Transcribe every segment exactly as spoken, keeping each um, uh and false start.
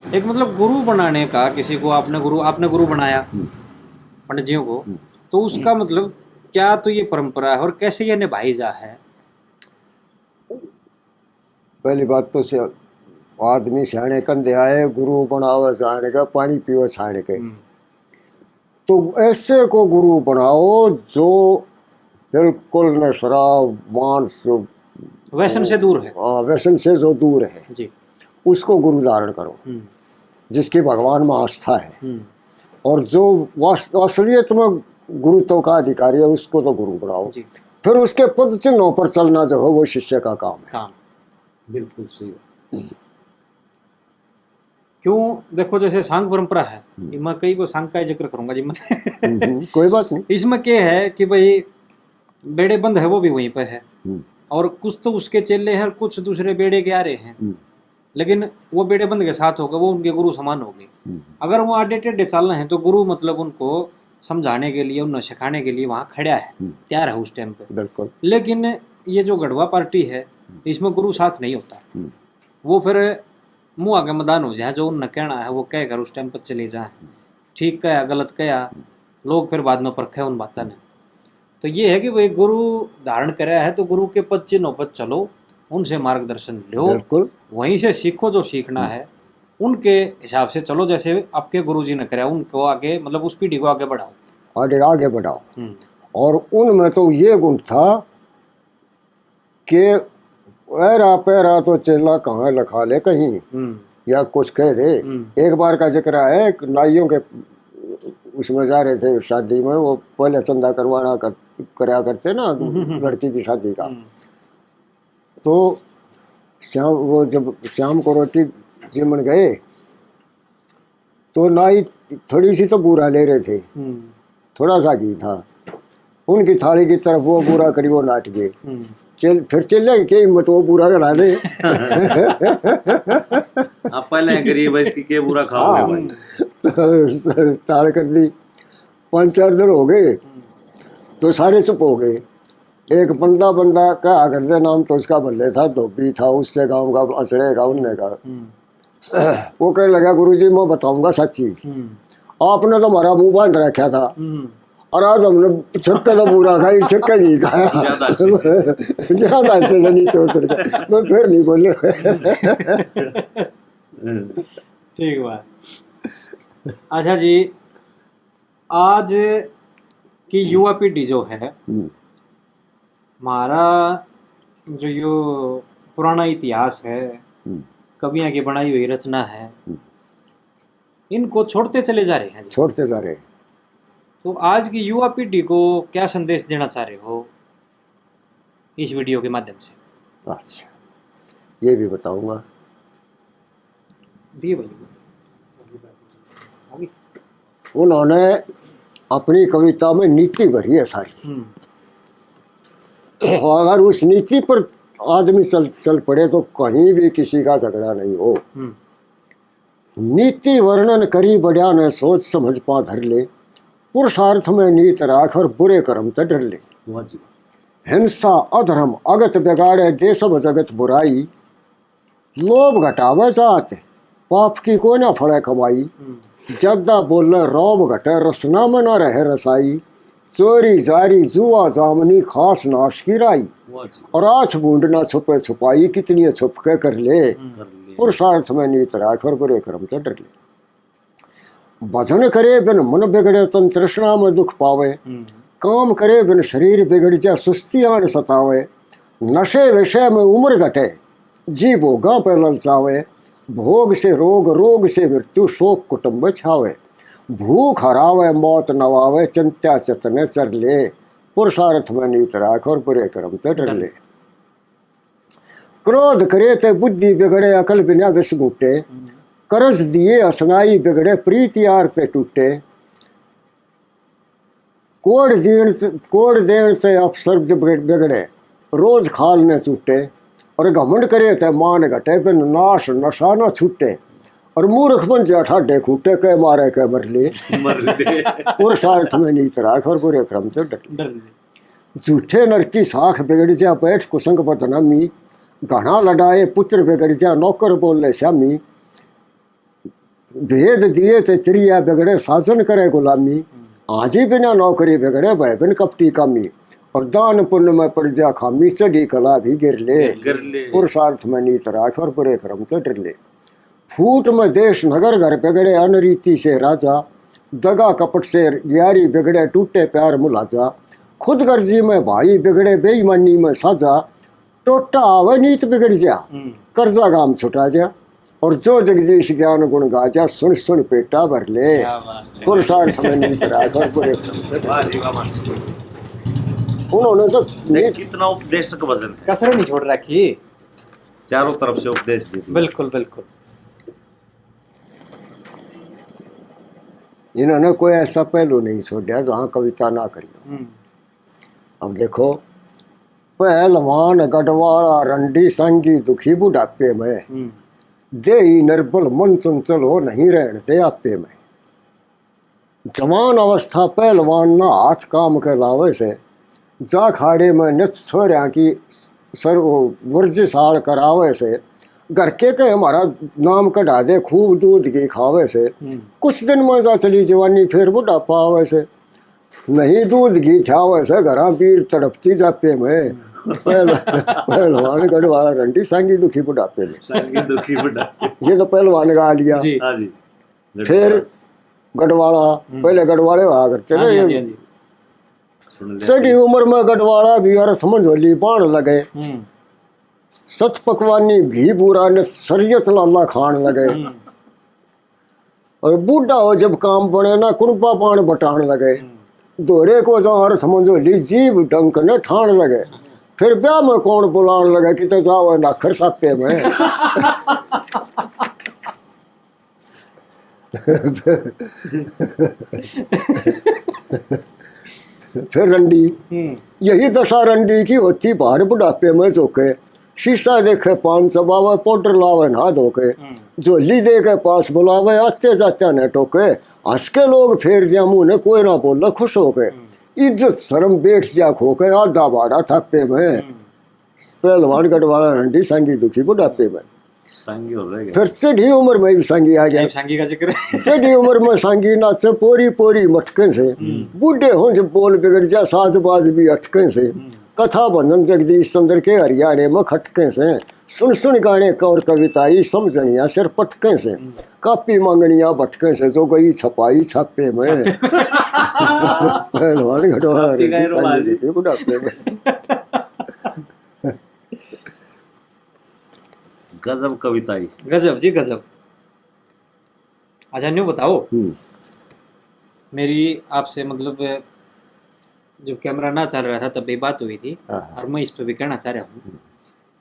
एक मतलब गुरु बनाने का, किसी को आपने गुरु, आपने गुरु बनाया हम्म। पंडित जियों को, हम्म। तो उसका मतलब क्या तो ये परंपरा है और कैसे ये निभाई जा है? पहली बात तो से-, आदमी सियाणे कंधे आए, गुरु बनावे जान के, पानी पीवे छान के। हम्म। तो ऐसे को गुरु बनाओ जो बिल्कुल न शराब, मांस, व्यसन से दूर है। हाँ, व्यसन से जो दूर है, जी। उसको गुरु धारण करो, हम्म। जिसकी भगवान में आस्था है। हम्म। और जो वास-, असलियत में गुरुत्व का अधिकारी है, उसको तो गुरु बनाओ। जी। फिर उसके पद चिन्हों पर चलना जो है, वो शिष्य का काम है। काम, बिल्कुल सही बात। हम्म। क्यों, देखो, जैसे सांग परंपरा है, हम्म। मैं कई को सांग का ही जिक्र करूंगा जी मैं। हम्म, हम्म, कोई बात नहीं। इसमें क्या है कि भाई, बेड़े बंद है, वो भी वहीं पर है, हम्म। और कुछ तो उसके चेले हैं, कुछ दूसरे बेड़े के आ रहे हैं, हम्म। लेकिन वो बेड़े बंद के साथ होकर वो उनके गुरु समान हो गए। हम्म। अगर वो आडे टेढ़े चल रहे हैं, तो गुरु, मतलब, उनको समझाने के लिए, उन्हें सिखाने के लिए वहाँ खड़ा है, हम्म। तैयार है उस टाइम पे। बिल्कुल। लेकिन ये जो गढ़वा पार्टी है, हम्म। इसमें गुरु साथ नहीं होता। हम्म। वो फिर मुंह आगे मैदान हो जाए, जो उनने कहना है, वो कहकर उस टाइम पर चले जाए। हम्म। ठीक कहा, गलत कहा, हम्म। लोग फिर बाद में परखे उन बातों ने। तो ये है कि भाई, गुरु धारण करया है, तो गुरु के पद चिन्हों पर चलो, उनसे मार्गदर्शन लो, बिल्कुल। वहीं से सीखो जो सीखना हम्म। है, उनके हिसाब से चलो, जैसे आपके गुरु जी ने करया, उनको आगे, मतलब, उस पीढ़ी को आगे बढ़ाओ। आगे, आगे बढ़ाओ। हम्म। और उनमें तो ये गुण था कि ऐरा पैरा तो चेला कहाँ लखा ले कहीं, हम्म। या कुछ कह दे। हम्म। एक बार का जिक्र है, एक नाइयों के उसमें जा रहे थे शादी में, वो पहले चंदा करवाना कर, करया करते ना, हम्म, हम्म, हम्म। लड़की की शादी का। हम्म। तो श्याम, वो जब श्याम को रोटी जिमन गए, तो नाई थोड़ी सी तो बूरा ले रहे थे, हम्म। थोड़ा सा घी था। उनकी थाली की तरफ वो बूरा करी, वो नाट गए। हम्म। चेल-, फिर चेले की हिम्मत, वो बूरा करा ले। आप पहले गरीब है, इसकी के बूरा खाओगे हाँ। भाई? ताड़ कर दी। पाँच चार दिन हो गए, हम्म। तो सारे चुप हो गए। एक बंदा, बंदा का करते नाम तो उसका बल्ले था, धोबी था, उससे गांव का, असड़े का, उनने का। हम्म। वो कहने लगा, "गुरु जी, मैं बताऊंगा सच्ची। हम्म। आपने तो हमारा मुंह बांध रखा था। हम्म। और आज हमने छक्के तो पूरा खाई, छक्के ही खाया।" ज्यादा से। ज्यादा से नहीं सोच रहा। मैं फिर नहीं बोले। हम्म। ठीक बात। अच्छा जी, आज की युवा पीढ़ी जो है, हम्म। हमारा जो यो पुराना इतिहास है, हम्म। कवियां की बनाई हुई रचना है, हम्म। इनको छोड़ते चले जा रहे हैं जी। छोड़ते जा रहे हैं। तो आज की युवा पीढ़ी को क्या संदेश देना चाह रहे हो इस वीडियो के माध्यम से? अच्छा, ये भी बताऊंगा। दिए भाई। उन्होंने अपनी कविता में नीति भरी है सारी। हम्म। और अगर उस नीति पर आदमी चल, चल पड़े तो कहीं भी किसी का झगड़ा नहीं हो। हम्म। नीति वर्णन करी बड़्या ने सोच समझ पा धर ले, पुरुषार्थ में नीत राख और बुरे कर्म ते डर ले। वाह जी। हिंसा अधर्म अगत बिगाड़े, दे सब जगत बुराई, लोभ घटावे जात, पाप की कोई ना फले कमाई। हम्म। ज्यादा बोले रोब घटे, रसना में ना रहे रसाई। चोरी जारी जुआ जामनी, खास नाश की राई। वाह जी। और आछ भूंड ना छुपे छुपाई, कितनी छुप के कर ले। हम्म। कर ले। पुरुषार्थ में नीत राख और बुरे कर्म ते डर ले। भजन करे बिन मन बिगड़े, तन तृष्णा में दुख पावे। हम्म। काम करे बिन शरीर बिगड़ जा, सुस्ती आन सतावे। नशे विषय में उम्र घटे, जी भोगां पे ललचावे। भोग से रोग, रोग से मृत्यु, शोक कुटुंब छावे। भूख हरावे, मौत नवावे, चिंत्या चित ने चर ले। पुरुषार्थ में नीत राख और बुरे कर्म ते डर ले। क्रोध करे ते बुद्धि बिगड़े, अकल बिना विष घुटे। हम्म। कर्ज दिए असनाई बिगड़े, प्रीति आर ते टूटे। कोड़ देण ते, कोड़ देण ते अफसर जब बिगड़े, रोज खाल ने चूटे। और घमंड करे ते मान घटे, बिन नाश नशा ना छूटे। और मूर्ख बन जा ठाडे खूटे, के मारे के मर ले। मर ले। पुरुषार्थ में नीत राख और बुरे कर्म ते डर ले। डर ले। झूठे नर की साख बिगड़ जा, बैठ कुसंग बदनामी। घणा लड़ाए पुत्र बिगड़ जा, नौकर बोले स्यामी। भेद दिए ते त्रिया बिगड़े, साजन करे गुलामी। हाजी बिना नौकरी बिगड़े, भाई बिन कपटी कामी। और दान पुण्य में पड़ जा खामी, चढ़ी कला भी गिर ले। गिर ले। पुरुषार्थ में नीत राख और बुरे कर्म के डर ले। फूट में देश नगर घर बिगड़े, अनरीति से राजा। दगा कपट से यारी बिगड़े, टूटे प्यार मुलाजा। खुदगर्जी में भाई बिगड़े, बेईमानी में साझा। टोटा आवे नीत बिगड़ जा, हम्म। कर्जा गाम छुटा जा। और जो जगदीश ज्ञान गुण गा जा, सुन सुन पेटा भर ले। क्या बात है। पुरुषार्थ में नीत राख और बुरे कर्म से वाह जी वाह, बस। उन्होंने तो देख, कितना उपदेशक वजन है। कसर नहीं छोड़ रखी। चारों तरफ से उपदेश दे दिया। बिल्कुल, बिल्कुल। इन्होंने कोई ऐसा पहलू नहीं छोड़ा जहाँ कविता ना करी हो। हम्म। अब देखो, पहलवान गढ़वाला रंडी सांगी दुखी बुढ़ापे में, हम्म। देही निर्बल मन चंचल हो, नहीं रहन दे आपे में। जवान अवस्था पहलवान ना हाथ काम के लावे से, जा खाड़े में नित छोरियां की सर, वो वर्जिश आल करावे से, घर के के हमारा नाम कढ़ा दे, खूब दूध घी खावे से। हम्म। कुछ दिन में जा चली जवानी, फिर बुढ़ापा आवे से। नहीं दूध घी ठावे से, घरां पीर तड़पती जापे में। पहल-, पहलवान गढ़वाला रंडी सांगी दुखी बुढ़ापे में। सांगी दुखी बुढ़ापे। ये तो पहलवान गा लिया। जी। हाँ जी। फिर गढ़वाला, हम्म। पहले गढ़वाले हुआ करते हाँ ना, जी, हाँ ये जी, हाँ जी। सुन ले। सड़ी उम्र में गढ़वाला भी यार समझौली बाण लगे। हम्म। सत पकवानी घी बूरा ने शरीयत लाला खान लगे। हम्म। और बूढ़ा हो जब काम बने ना, कुणबा पान बटान लगे। हम्म। धोरे को जहाँ समझौली जीभ डंक ने ठान लगे। फिर ब्याह में कौन बुलान लगे, किते जावे नाखर सापे में। फिर रंडी, हम्म। यही दशा रंडी की होती, बाहर बुढ़ापे में झोंके, शीशा देखे, पान चबावे, पाउडर लावे, नहा धोके, हम्म। झोली दे के पास बुलावे, आते जात्या ने टोके, हंस के लोग फेर ज्या मुंह ने, कोई ना बोले खुश होके, हम्म। इज्जत शर्म बैठ जा खो के, आधा भाड़ा थापे में। हम्म। पहलवान गढ़वाला रंडी, सांगी दुखी बुढ़ापे में। सांगी हो रह गया। फिर चढ़ी उम्र में भी सांगी आ गया। नहीं, सांगी का जिक्र है। चढ़ी उम्र में सांगी नाचे, पोरी पोरी मटके से। हम्म। बूढ़े हों जब बोल बिगड़ जा, साज बाज भी अटके से। हम्म। कथा भजन जगदीश चंद्र के, हरियाणे में खटके से। सुन सुन गाने का और कविता ही, समझनिया सिर पटके से। हम्म। कापी मांगनिया भटके से, जो गई छपाई छापे में। छापे। पहलवान गढ़वाला कापी रंडी, गए रोला सांगी जी। दुखी बुढ़ापे में। गजब कविता ही। गजब जी, गजब। अच्छा, न्यू बताओ, हम्म। मेरी आपसे, मतलब, जब कैमरा ना चल रहा था, तब भी बात हुई थी, हाँ, हाँ। और मैं इस पे भी कहना चाह रहा हूँ। हम्म।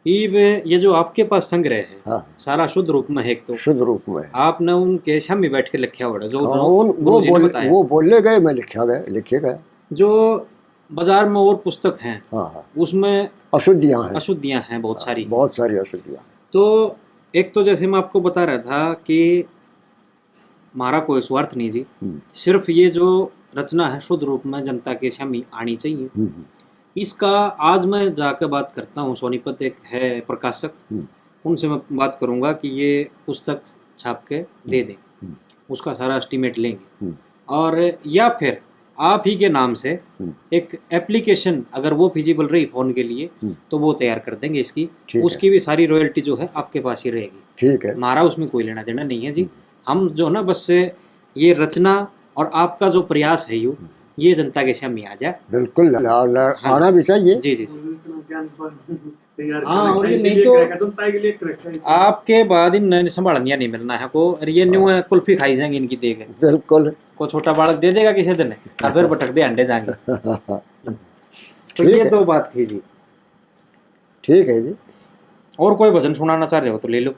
इब ये जो आपके पास संग्रह है, हाँ। सारा शुद्ध रूप में है, एक तो शुद्ध रूप में। आपने उनके सामने बैठ के लिखा हुआ है, जो, हाँ, जो उन-, वो गुरुजी ने बोल-, बताया। वो बोले गए, मैं लिखा गया, लिखे गया। जो बाजार में और पुस्तक हैं, हाँ, हाँ। उसमें अशुद्धियाँ हैं। अशुद्धियाँ हैं बहुत हाँ, सारी। बहुत सारी अशुद्धियाँ। तो एक तो जैसे मैं आपको बता रहा था कि हमारा कोई स्वार्थ नहीं जी, हम्म। सिर्फ ये जो रचना है शुद्ध रूप में जनता के सामने आनी चाहिए। हम्म, हम्म। इसका आज मैं जाके बात करता हूँ, सोनीपत एक है प्रकाशक, हम्म। उनसे मैं बात करूँगा कि ये पुस्तक छाप के दे दें, हम्म। उसका सारा एस्टिमेट लेंगे। हम्म। और या फिर आप ही के नाम से हम्म। एक एप्लीकेशन, अगर वो फिजिबल रही फ़ोन के लिए, हम्म। तो वो तैयार कर देंगे इसकी। ठीक है। उसकी भी सारी रॉयल्टी जो है आपके पास ही रहेगी। ठीक है। हमारा उसमें कोई लेना देना नहीं है जी। हम्म। हम जो है ना, बस ये रचना और आपका जो प्रयास है, यू, हम्म। ये जनता के सामने आ जाए। बिल्कुल, ला-, ला-, हाँ जी। आना भी चाहिए। जी, जी, जी। हाँ, और ये नहीं तो आपके बाद इन नए संभालनिया नहीं मिलना है को, और ये न्यू हाँ। है, कुल्फी खाई जाएंगे इनकी देख। बिल्कुल। को छोटा बालक दे देगा किसी दिन, और फिर भटक दे अंडे जाएंगे। तो ठीक ये है। तो बात थी जी। ठीक है जी। और कोई भजन सुनाना चाह रहे हो तो ले लो।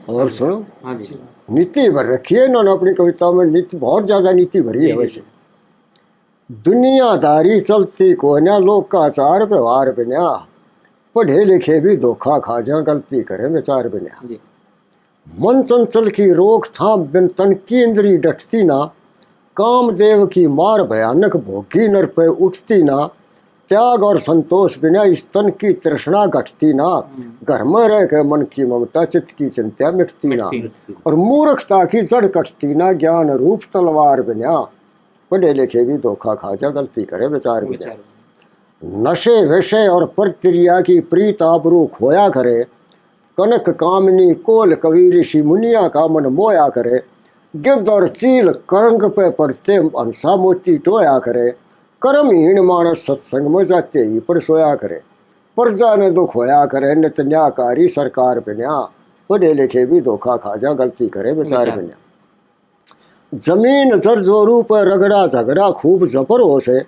और सुनो। हाँ जी। नीति भर रखी है इन्होंने अपनी कविता में, नीति, बहुत ज्यादा नीति भरी है जी, जी। वैसे। दुनियादारी चलती कोन्या, लोकाचार व्यवहार बिना। पढ़े लिखे भी धोखा खा जा, गलती करे विचार बिना। जी। मन चंचल की रोकथाम बिन तन की इंद्री डटती ना। कामदेव की मार भयानक, भोगी नर पे उठती ना। त्याग और संतोष बिना इस तन की तृष्णा घटती ना। हम्म। घर में रह के मन की ममता, चित्त की चिंता मिटती ना। मिटती ना। और मूर्खता की जड़ कटती ना, ज्ञान रूप तलवार बिना। पढ़े लिखे भी धोखा खा जा, गलती करे विचार बिना। विचार। नशे विषय और परक्रिया की प्रीत आबरू खोया करे। कनक कामनी कोल कवि ऋषि मुनिया का मन मोया करे। गिद्ध और चील करंग पे पड़ते हंसा मोती टोया करे। कर्महीन मानस सत्संग में जाते ही पर सोया करे। प्रजा ने दुख होया करे, नित न्यायकारी सरकार बिना। पढ़े लिखे भी धोखा खा जा, गलती करे विचार विचार। बिना। जमीन जर जोरू पे रगड़ा झगड़ा खूब जबर हो से।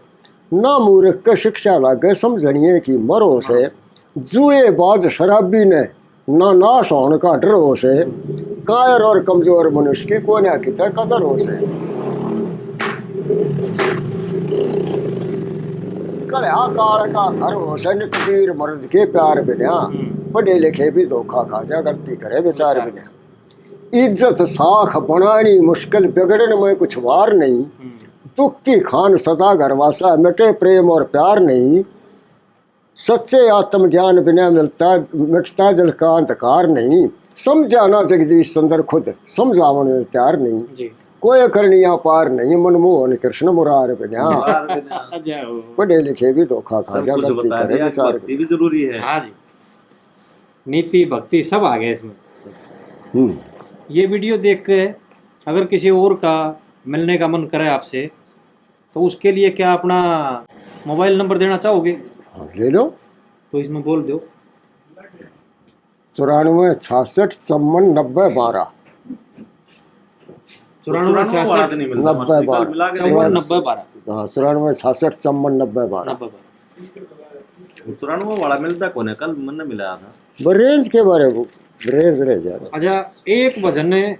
ना मूर्ख के शिक्षा लागे, समझनिए की मर हो से। जुएबाज शराबी ने ना नाश होने का डर हो से। कायर और कमजोर मनुष्य की कोन्या किते कदर हो से। कलहा काल का घर हो से, नित वीर मर्द के प्यार बिना। हम्म। पढ़े लिखे भी धोखा खा जा, गलती करे विचार विचार। बिना। इज्जत साख बनानी मुश्किल, बिगड़न में कुछ वार नहीं। हम्म। दुख की खान सदा घरवासा, मिटे प्रेम और प्यार नहीं। सच्चे आत्मज्ञान बिना मिलता, मिटता दिल का अंधकार नहीं। समझा ना जगदीश चंद्र खुद, समझावन में तैयार नहीं। जी। कोई करनिया पार नहीं, मनमोहन कृष्ण मुरार बिना। मुरार बिना। जय हो। पढ़े लिखे भी धोखा खा सब जा, कुछ गलती बता करे दिया, विचार भक्ति भी जरूरी है। हाँ जी। नीति, भक्ति सब आ गया इसमें। हम्म। ये वीडियो देख के अगर किसी और का मिलने का मन करे आपसे, तो उसके लिए क्या अपना मोबाइल नंबर देना चाहोगे? हाँ, ले लो। तो इसमें बोल दो। चौरानवे छियासठ चौवन नब्बे बारह। चौरानवे वाला तो नहीं मिलता, नब्बे बारह। चौवन नब्बे बारह। हाँ, चौरानवे छियासठ चौवन नब्बे बारह। नब्बे बारह। चौरानवे वाला मिलता कौन है? कल मैंने मिलाया था। वो रेंज के बारे में, रेंज रह जा रहा। अच्छा, एक भजन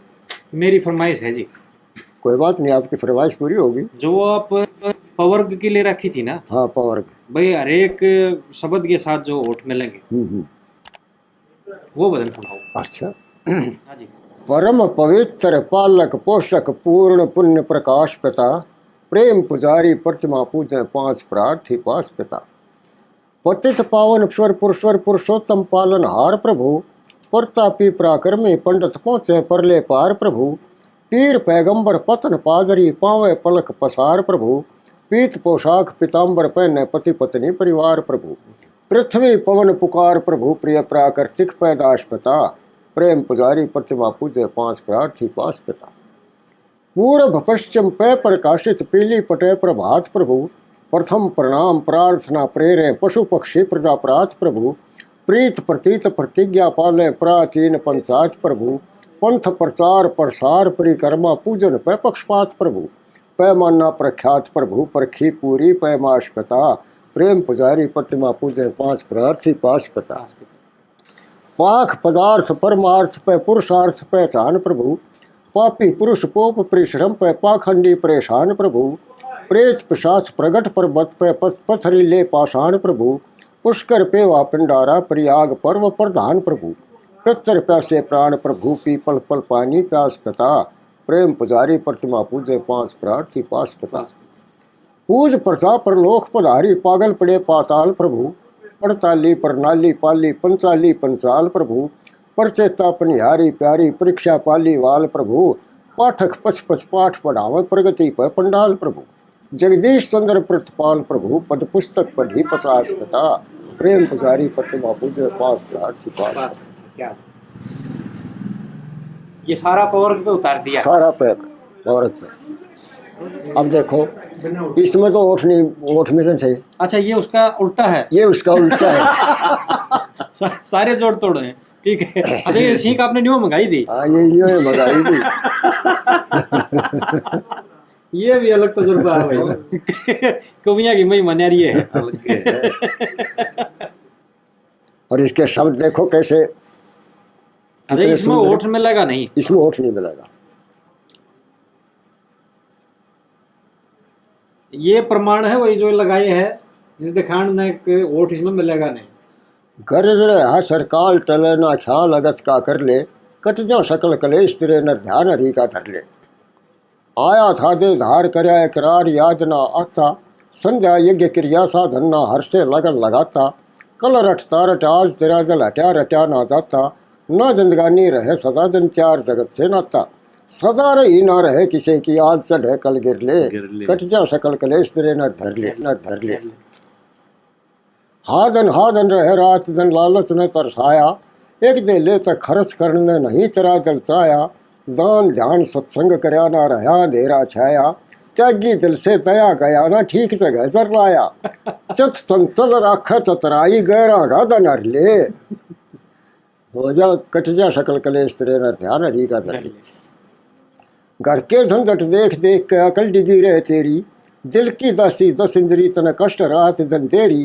मेरी फरमाइश है जी। कोई बात नहीं, आपकी फरमाइश पूरी होगी। जो आप पवर्ग की ले रखी थी ना? हाँ, पवर्ग। भाई, हर एक शब्द के साथ जो होठ मिलेंगे, हम्म, हम्म। वो भजन सुनाओ। अच्छा। हाँ जी। परम पवित्र पालक पोषक पूर्ण पुण्य प्रकाश पिता, प्रेम पुजारी प्रतिमा पूजै पांच प्रार्थी पास पिता। पतित पावन ईश्वर पुरुषोर पुरुषोत्तम पालनहार प्रभु, प्रतापी पराक्रमी पंडित पहुँचे परले पार प्रभु, पीर पैगंबर पतन पादरी पावे पलक पसार प्रभु, पीत पोशाक पीताम्बर पहने पति पत्नी परिवार प्रभु, पृथ्वी पवन पुकार प्रभु, प्रिय प्राकृतिक पैदाश पिता, प्रेम पुजारी प्रतिमा पूजे पांच प्रार्थी पास पिता। पूरब पश्चिम पै प्रकाशित पीली पटै प्रभात प्रभु, प्रथम प्रणाम प्रार्थना प्रेरे पशु पक्षी प्रजापरात प्रभु, प्रीत प्रतीत प्रतिज्ञा पाले प्राचीन पंचायत प्रभु, पंथ प्रचार प्रसार परिक्रमा पूजन पै पक्षपात प्रभु, पैमाना प्रख्यात प्रभु, परखी पूरी पैमाश पिता, प्रेम पुजारी प्रतिमा पूजे पांच प्रार्थी पास पिता। पाख पदार्थ परमार्थ पै पुरुषार्थ पहचान प्रभु, पापी पुरुष पोप परिश्रम पै पाखंडी परेशान प्रभु, प्रेत पिशाच प्रगट पर्वत पै पथ-, पथरीले पाषाण प्रभु, पुष्कर पेवा पिंडारा प्रयाग पर्व प्रधान प्रभु, पितर प्यासे प्राण प्रभु, पीपल पल पानी प्यास पिता, प्रेम पुजारी प्रतिमा पूजे पांच प्रार्थी पास पिता। पूज प्रजा परलोक पधारी, पागल पड़े पाताल प्रभु, पड़ताली प्रणाली पाली, पंचाली पंचाल प्रभु, परचेता पनिहारी प्यारी, परीक्षा पाली वाल प्रभु, पाठक पच पच पाठ पढ़ावे, प्रगति पै पंडाल प्रभु, जगदीश चंद्र प्रतिपाल प्रभु, पद पुस्तक पढ़ी पचास पिता, प्रेम पुजारी प्रतिमा पूजे पास प्रार्थी पास। वाह, क्या? ये सारा पवर्ग पे उतार दिया। सारा पे, पवर्ग पे। अब देखो, इसमें तो ओठ नहीं, ओठ मिले थे। अच्छा, ये उसका उल्टा है। ये उसका उल्टा है। सा-, सारे जोड़ तोड़ हैं, ठीक है। अच्छा, ये सीख आपने न्यू मंगाई थी। हाँ, ये न्यू मंगाई थी। ये भी अलग तजुर्बा है भाई। कवियां की महिमा न्यारी है। अलग है। और इसके शब्द देखो कैसे। अरे, इसमें ओठ मिलेगा नहीं। इसमें ओठ नहीं मिलेगा। ये प्रमाण है वही जो लगाए है, दिखाण ने कि ओठ इसमें मिलेगा नहीं। गरज रहा सरकाल टले ना ख्याल अगत का कर ले, कट जा सकल कलेश तेरे नर ध्यान हरि का धर ले। आया था दे धार करया इकरार याद ना आता, संध्या यज्ञ क्रिया साधन ना हर से लगन लगाता। कल रटता रटा आज तेरा दिल हट्या रट्या ना जाता। ना जिंदगानी रहे सदा दिन चार जगत से नाता। सदा रही ना रहे किसी की आज चढ़े कल गिर ले। गिर ले। कट जा सकल कलेश तेरे न धर ले, न धर ले। हादन हादन रहे रात दिन लालच ने तरसाया। एक दे ले तक खर्च करने नहीं तेरा दिल चाया। दान ध्यान सत्संग करया ना रहा अंधेरा छाया। त्यागी दिल से दया गया ना ठीक जगह जर लाया। चत चंचल राख चतराई गैरा गादन हर ले। हो जा कट जा सकल कलेश तेरे ना ध्यान हरी का धर ले। घर के झंझट देख देख के अकल डिगी रहे तेरी। दिल की दासी दस इंद्री तने कष्ट रात दिन देरी।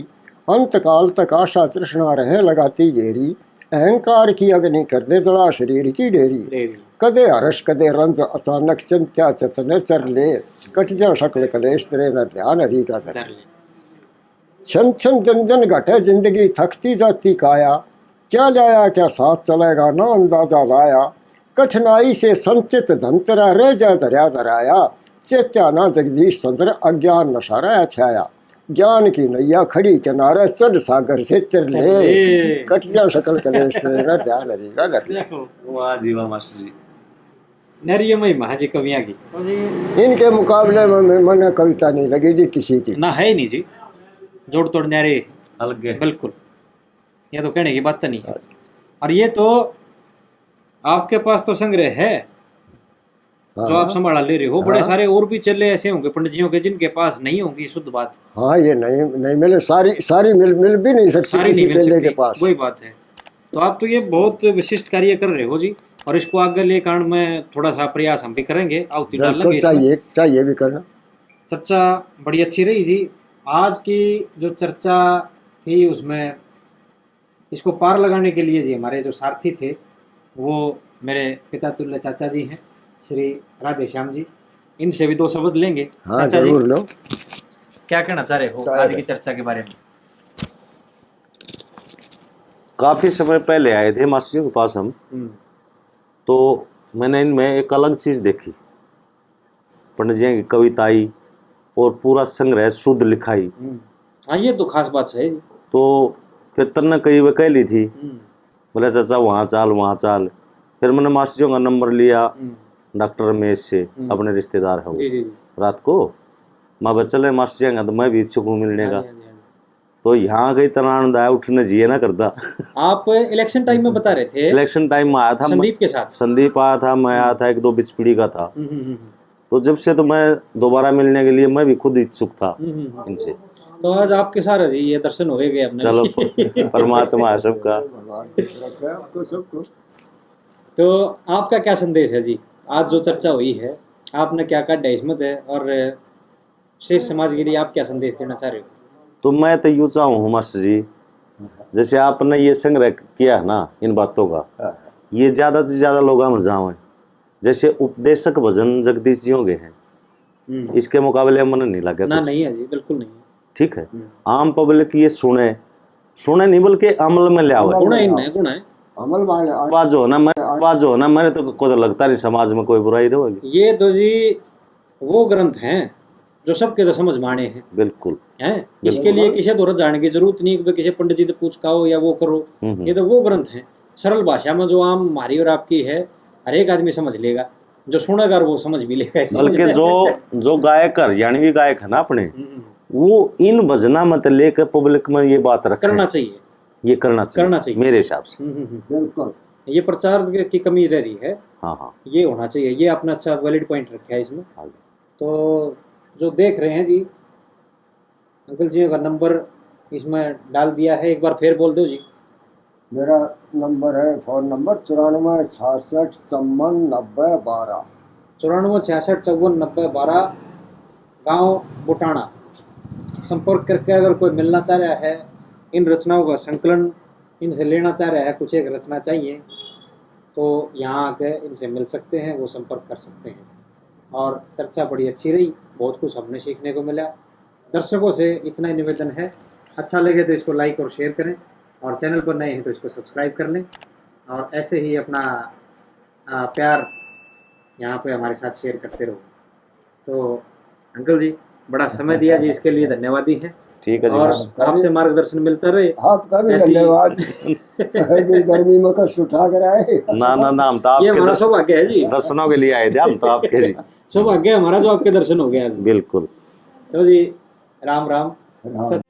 अंत काल तक आशा तृष्णा रहे लगाती घेरी। अहंकार की अग्नि कर दे जला शरीर की डेरी। डेरी। कदे हर्ष कदे रंज अचानक चिंत्या चतने चर ले। कट जा सकल कलेश तेरे न ध्यान हरी का धर धर ले। ले। छन छन दिन दिन घटे जिंदगी थकती जाती काया। क्या लाया क्या साथ चलेगा ना अंदाजा लाया। कठिनाई से संचित धन तेरा रह जा धरया धराया। चेत्या ना जगदीश चंद्र अज्ञान नशा रहा छाया। ज्ञान की नैया खड़ी किनारे चढ़ सागर से तिर ले। ले। कट जा सकल कलेश तेरा ध्यान हरी का धर ले। देखो। वाह जी वाह मास्टर जी। नरी महिमा है जी कवियां की। इनके मुकाबले में मैं-, मने कविता नहीं लगी जी किसी की। ना है ही नहीं जी। जोड़ तोड़ न्यारे। अलग है। बिल्कुल। ये तो कहने की बात नहीं है। हाँ जी। और ये तो आपके पास तो संग्रह है, जो हाँ, आप हाँ। संभाला ले रहे हो। बड़े हाँ। सारे और भी चेले ऐसे होंगे पंडित जियों के जिनके पास नहीं होंगी शुद्ध बात। हाँ, ये नहीं, नहीं मिले, सारी, सारी मिल, मिल भी नहीं सकती सारी किसी नहीं मिल चेले सकती, के पास। वही बात है। तो आप तो ये बहुत विशिष्ट कार्य कर रहे हो जी, और इसको आगे लेकर आने में थोड़ा सा प्रयास हम भी करेंगे, आहुति डालेंगे बिल्कुल, इसमें। चाहिए, चाहिए भी करना। चर्चा बड़ी अच्छी रही जी। आज की जो चर्चा थी उसमें इसको पार लगाने के लिए जी हमारे जो सारथी थे वो मेरे पिता तुल्य चाचा जी हैं, श्री राधे श्याम जी। इनसे भी दो शब्द लेंगे। हाँ, चाचा जी, जरूर लो। क्या कहना चाह रहे हो चाचा आज जी। की चर्चा के बारे में? काफ़ी समय पहले आए थे मास्टर जी के पास हम, हम्म। तो मैंने इनमें एक अलग चीज़ देखी। पंडित जी की कविताई और पूरा संग्रह शुद्ध लिखाई। हम्म। हाँ, ये तो खास बात है। तो फिर तन्ने कई वे कह ली थी, हम्म। बोले, "चाचा, वहाँ चाल, वहाँ चाल।" फिर मैंने मास्टर जी का नंबर लिया, हम्म। डॉक्टर रमेश से, हम्म। अपने रिश्तेदार है वो। जी, जी, जी। रात को मैं बोला, "चले मास्टर जी का, तो मैं भी इच्छुक हूँ मिलने हाँ का।" जी, हाँ जी, हाँ जी। तो यहाँ कई तरह आनंद आया, उठने जिए ना करता। आप election time में बता रहे थे। Election time में आया था मैं। संदीप के साथ। संदीप आया था, मैं आया था, एक दो बिचपीड़ी का था। हम्म, हम्म, हम्म, हम्म। तो जब से तो मैं दोबारा मिलने के लिए मैं भी खुद इच्छुक था हम्म, हम्म, हम्म। इनसे। तो आज आपके सारे जी ये दर्शन हो ही गए अपने। चलो, परमात्मा है सबका। भगवान खुश रखे आपको सबको। तो आपका क्या संदेश है जी, आज जो चर्चा हुई है, आपने क्या काढ़ा इसमें से, और शेष समाज के लिए आप क्या संदेश देना चाह रहे हो? तो मैं तो यूँ चाहूँ हूँ मास्टर जी, जैसे आपने ये संग्रह किया है ना इन बातों का, हाँ। ये ज़्यादा से ज़्यादा लोगों में जावे। जैसे उपदेशक भजन जगदीश जी होंगे हैं, हम्म। इसके मुकाबले में नहीं लगे ना, कुछ। नहीं है जी, बिल्कुल नहीं है। ठीक है, हम्म। आम public ये सुने, सुने नहीं बल्कि अमल में ले आवे। गुण है इनमें, गुण है। अमल में ले आवे। बात जो है ना, मैं, बात जो है ना, मैंने तो खुद लगता नहीं समाज में कोई बुराई रहेगी। ये तो जी वो ग्रंथ हैं जो सबके तो समझ में आने हैं। बिल्कुल। हैं? बिल्कुल। इसके लिए किसी धोरे जाने की जरूरत नहीं कि किसी पंडित जी से पूछ के आओ या वो करो। हम्म, हम्म। ये तो वो ग्रंथ हैं, सरल भाषा में जो आम हमारी और आपकी है, हर एक आदमी समझ लेगा, जो सुनेगा और वो समझ भी लेगा। बल्कि जो, जो गायक, हरियाणवी गायक है ना अपने, हम्म। वो इन भजना में तो लेकर public में ये बात रखे। करना चाहिए। ये करना चाहिए, करना चाहिए। मेरे हिसाब से। हम्म, हम्म, हम्म। बिल्कुल। ये प्रचार की कमी रह रही है। हाँ, हाँ। ये होना चाहिए, ये आपने अच्छा valid point रखा है इसमें। हाँ जी। तो जो देख रहे हैं जी, अंकल जी का नंबर इसमें डाल दिया है, एक बार फिर बोल दो जी। मेरा नंबर है, फोन नंबर चौरानवे छियासठ चौवन नब्बे बारह। चौरानवे छियासठ चौवन नब्बे बारह, गांव बुटाना। संपर्क करके अगर कोई मिलना चाह रहा है, इन रचनाओं का संकलन इनसे लेना चाह रहा है, कुछ एक रचना चाहिए, तो यहाँ आके इनसे मिल सकते हैं, वो संपर्क कर सकते हैं। और चर्चा बड़ी अच्छी रही, बहुत कुछ हमने सीखने को मिला। दर्शकों से इतना ही निवेदन है, अच्छा लगे तो इसको like और share करें, और channel पर नए हैं तो इसको subscribe कर लें, और ऐसे ही अपना, आ, प्यार यहाँ पे हमारे साथ share करते रहो। तो अंकल जी, बड़ा समय दिया जी, इसके लिए धन्यवादी हैं। ठीक है जी। और आपसे मार्गदर्शन मिलता रहे। आपका भी ऐसी- धन्यवाद। अभी गर्मी में कष्ट उठा कर आए। ना ना ना, हम तो ये हमारा आपके सौभाग्य है जी। दर्शनों के लिए आए थे हम तो आपके जी। सौभाग्य है हमारा जो आपके दर्शन हो गए आज। बिल्कुल। चलो जी, राम राम। राम।